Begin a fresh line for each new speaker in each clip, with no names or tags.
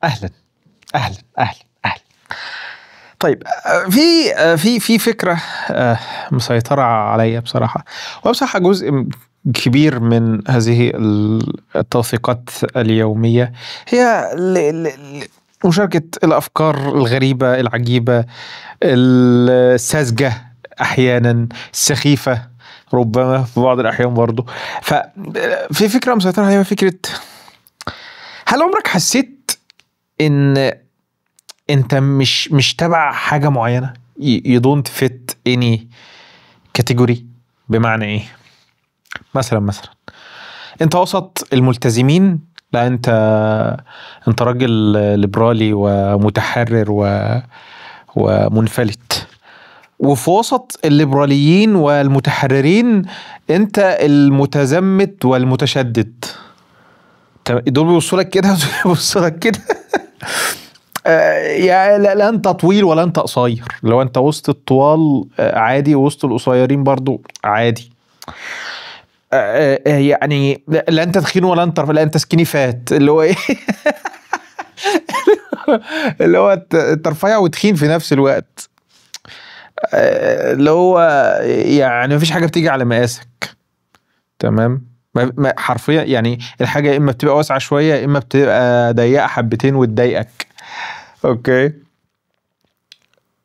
اهلا اهلا اهلا اهلا. طيب، في فكرة مسيطرة عليا بصراحه، وبصراحة جزء كبير من هذه التوثيقات اليومية هي مشاركة الافكار الغريبة العجيبة الساذجه، احيانا السخيفة، ربما في بعض الاحيان برضو. ففي فكرة مسيطرة عليها، فكرة: هل عمرك حسيت ان انت مش تبع حاجة معينه؟ you don't fit any category. بمعنى ايه؟ مثلا انت وسط الملتزمين، لا، انت راجل ليبرالي ومتحرر ومنفلت، وفي وسط الليبراليين والمتحررين انت المتزمت والمتشدد. دول بيبصوا لك كده ودول بيبصوا لك كده. يعني لا انت طويل ولا انت قصير، لو انت وسط الطوال عادي، وسط القصيرين برضو عادي. يعني لا انت تخين ولا انت، لا انت skinny fat، اللي هو ايه؟ اللي هو انت رفيع وتخين في نفس الوقت. اللي هو يعني مفيش حاجة بتيجي على مقاسك، تمام؟ حرفيا يعني الحاجة يا اما بتبقى واسعة شوية يا اما بتبقى ضيقه حبتين وتضايقك، okay؟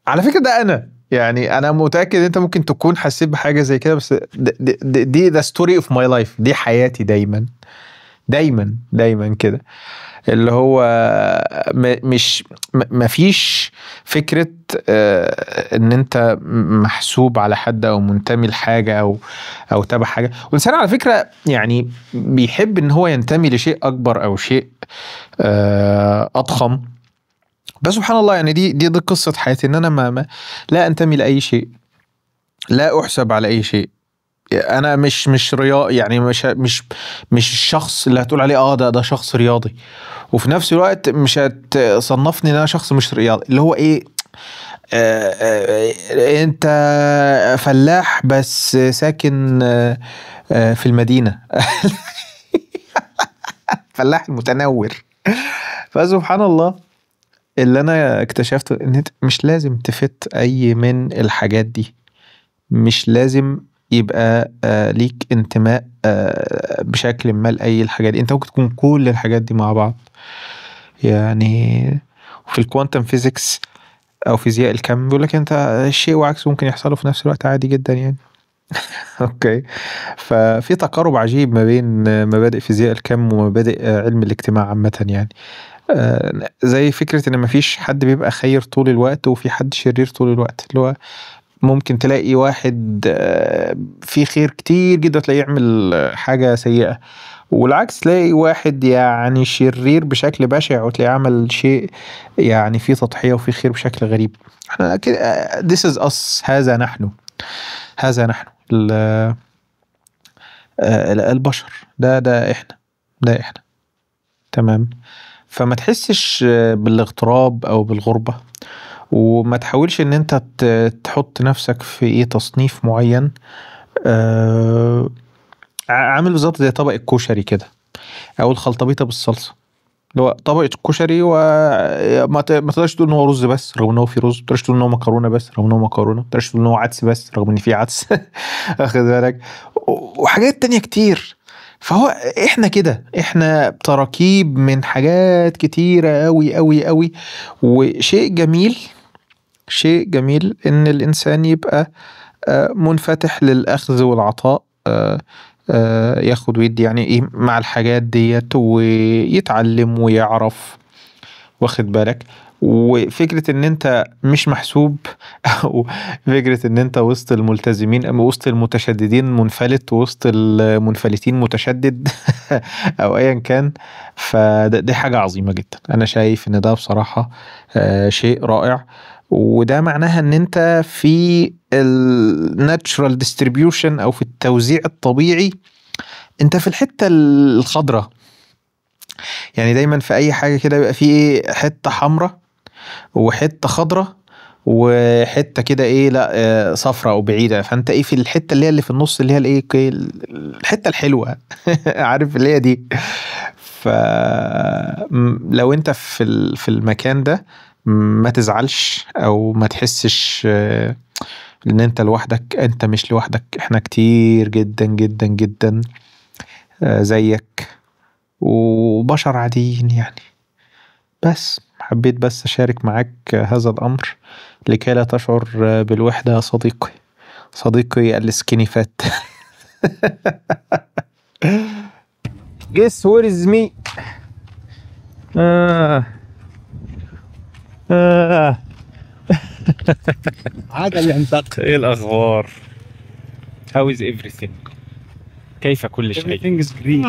على فكرة ده انا يعني انا متاكد ان انت ممكن تكون حسيت بحاجة زي كده، بس دي the story of my life، دي حياتي دايما دايما دايما كده، اللي هو مش مفيش فكرة ان انت محسوب على حد او منتمي لحاجة او تبع حاجة. والانسان على فكرة يعني بيحب ان هو ينتمي لشيء اكبر او شيء اضخم، بس سبحان الله يعني دي قصة حياتي، ان انا ما لا انتمي لاي شيء، لا احسب على اي شيء. انا مش رياضي، يعني مش الشخص اللي هتقول عليه ده شخص رياضي، وفي نفس الوقت مش هتصنفني ان انا شخص مش رياضي، اللي هو ايه؟ انت فلاح بس ساكن في المدينة، فلاح المتنور. فسبحان الله اللي انا اكتشفته ان انت مش لازم ت fit اي من الحاجات دي، مش لازم يبقى ليك انتماء بشكل ما لاي الحاجات دي، انت ممكن تكون كل الحاجات دي مع بعض. يعني في ال quantum physics او فيزياء الكم بيقول لك انت الشيء وعكسه ممكن يحصلوا في نفس الوقت عادي جدا يعني، okay؟ ففي تقارب عجيب ما بين مبادئ فيزياء الكم ومبادئ علم الاجتماع عامة يعني. زي فكرة ان مفيش حد بيبقى خير طول الوقت وفي حد شرير طول الوقت، اللي هو ممكن تلاقي واحد فيه خير كتير جدا تلاقيه يعمل حاجة سيئة، والعكس تلاقي واحد يعني شرير بشكل بشع وتلاقيه عمل شيء يعني فيه تضحية وفيه خير بشكل غريب. احنا كده، this is us، هذا نحن، هذا نحن البشر، ده احنا، ده احنا، تمام؟ فما تحسش بالاغتراب او بالغربة، وما تحاولش ان انت تحط نفسك في ايه تصنيف معين. عامل بالظبط زي طبق الكشري كده او الخلطبيطه بالصلصه، اللي هو طبق الكشري وما ما تقدرش تقول ان هو رز بس رغم ان هو في رز، ما تقدرش تقول ان هو مكرونه بس رغم ان هو مكرونه، ما تقدرش تقول ان هو عدس بس رغم ان في عدس، واخد بالك؟ وحاجات تانية كتير. فهو احنا كده، احنا تراكيب من حاجات كتيرة أوي أوي أوي. وشيء جميل، شيء جميل ان الانسان يبقى منفتح للاخذ والعطاء، ياخد ويدي يعني ايه مع الحاجات ديت، ويتعلم ويعرف، واخد بالك؟ وفكرة ان انت مش محسوب، او فكرة ان انت وسط الملتزمين او وسط المتشددين منفلت، وسط المنفلتين متشدد، او ايا كان، فده حاجة عظيمة جدا. انا شايف ان ده بصراحة شيء رائع، وده معناها ان انت في ال natural distribution او في التوزيع الطبيعي انت في الحتة الخضراء. يعني دايما في اي حاجة كده بيبقى في ايه؟ حتة حمراء وحتة خضراء وحتة كده ايه؟ لا، صفرة او بعيده. فانت ايه؟ في الحتة اللي هي اللي في النص، اللي هي الايه؟ الحتة الحلوه، عارف اللي هي دي. فلو انت في المكان ده ما تزعلش او ما تحسش ان انت لوحدك. انت مش لوحدك، احنا كتير جدا جدا جدا زيك وبشر عاديين يعني. بس حبيت بس اشارك معاك هذا الامر لكي لا تشعر بالوحدة يا صديقي، صديقي ال skinny fat. Guess where is me؟
عاد ينتقل.
ايه الاخبار؟ How is everything؟ كيف كل شيء؟
Everything is green.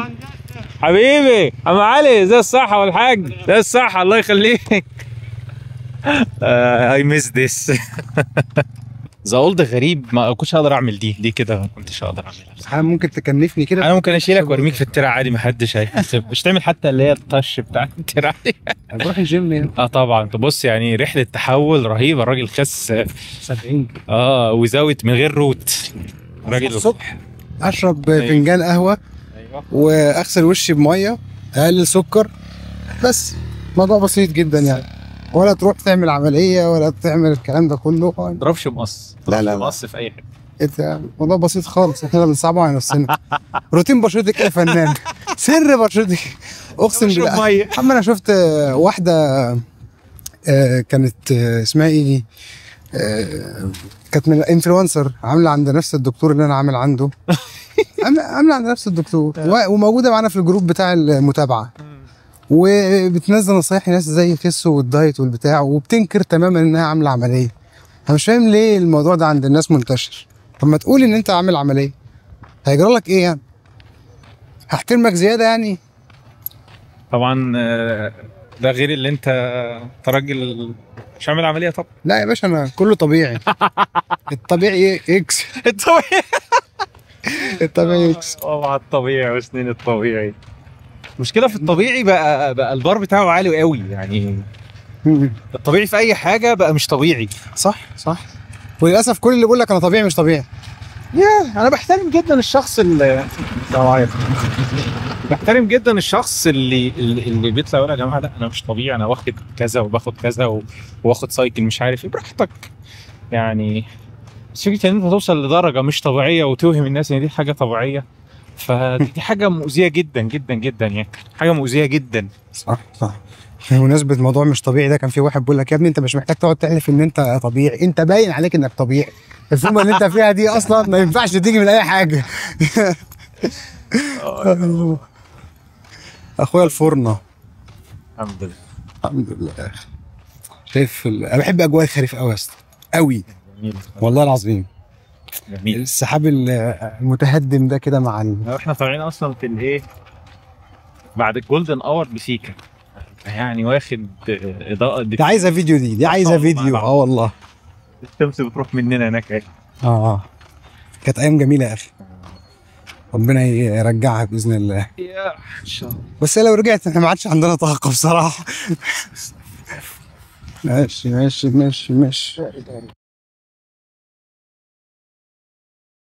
حبيبي عم علي، زي الصحة والحاج، زي الصحة، الله يخليك. I miss this. the old غريب، ما كنتش هقدر اعمل دي كده، ما كنتش هقدر اعملها.
انا ممكن تكنفني كده،
انا ممكن اشيلك وارميك في الترعه عادي، ما حدش هيحسب. مش تعمل حتى اللي هي الطش بتاع الترعه دي.
انا بروح الجيم يعني.
طبعا. تبص يعني رحله تحول رهيبة، الراجل خس
70
without من غير route. الراجل
الصبح اشرب فنجان قهوة، أيوة، واغسل وشي بميه، اقلل سكر، بس موضوع بسيط جدا يعني، ولا تروح تعمل عملية ولا تعمل الكلام ده كله.
ما تضربش مقص.
لا لا،
مقص في اي حتة.
انت موضوع بسيط خالص، احنا بنصعبه على نفسنا. روتين بشرتك ايه يا فنان؟ سر بشرتك اقسم بالله. اما انا شفت واحدة كانت اسمها ايه دي، كانت من influencer، عامله عند نفس الدكتور اللي انا عامل عنده. عامله عند نفس الدكتور، وموجودة معانا في ال group بتاع المتابعة، وبتنزل نصايح لناس ازاي يخسوا وال diet والبتاع، وبتنكر تماما انها عامله عملية. انا مش فاهم ليه الموضوع ده عند الناس منتشر. طب ما تقول ان انت عامل عملية، هيجرى لك ايه يعني؟ هحترمك زيادة يعني؟
طبعا ده غير اللي انت راجل مش عامل عملية طبعا.
لا يا باشا، انا كله طبيعي. الطبيعي اكس.
الطبيعي
الطبيعي اكس.
طبعا الطبيعي وسنين الطبيعي. المشكلة في الطبيعي بقى البار بتاعه عالي قوي يعني. الطبيعي في اي حاجة بقى مش طبيعي.
صح صح، وللاسف كل اللي بيقول لك انا طبيعي مش طبيعي.
يا انا بحترم جدا الشخص اللي بحترم جدا الشخص اللي بيطلع يقول يا جماعة لا انا مش طبيعي، انا واخد كذا وباخد كذا واخد cycle مش عارف ايه، براحتك يعني. بس فكرة ان انت توصل لدرجة مش طبيعية وتوهم الناس ان دي حاجة طبيعية، فدي حاجة مؤذية جدا جدا جدا يعني، حاجة مؤذية جدا.
صح صح. بمناسبة موضوع مش طبيعي ده، كان في واحد بيقول لك يا ابني انت مش محتاج تقعد تحلف ان انت طبيعي، انت باين عليك انك طبيعي. الفورمة اللي انت فيها دي اصلا ما ينفعش تيجي من اي حاجة. اخويا الفرنه.
الحمد لله
الحمد لله. شايف انا بحب اجواء الخريف قوي يا اسطى، قوي والله العظيم.
جميل
السحاب المتهدم ده كده مع
احنا طالعين اصلا في الايه بعد ال golden hour بسيكه يعني، واخد اضاءه
دي عايزه فيديو، دي عايزه فيديو. والله
الشمس بتروح مننا هناك اهي.
كانت ايام جميلة يا اخي، ربنا يرجعها باذن الله.
يا ان شاء الله.
بس لو رجعت احنا ما عادش عندنا طاقة بصراحة. ماشي ماشي ماشي ماشي.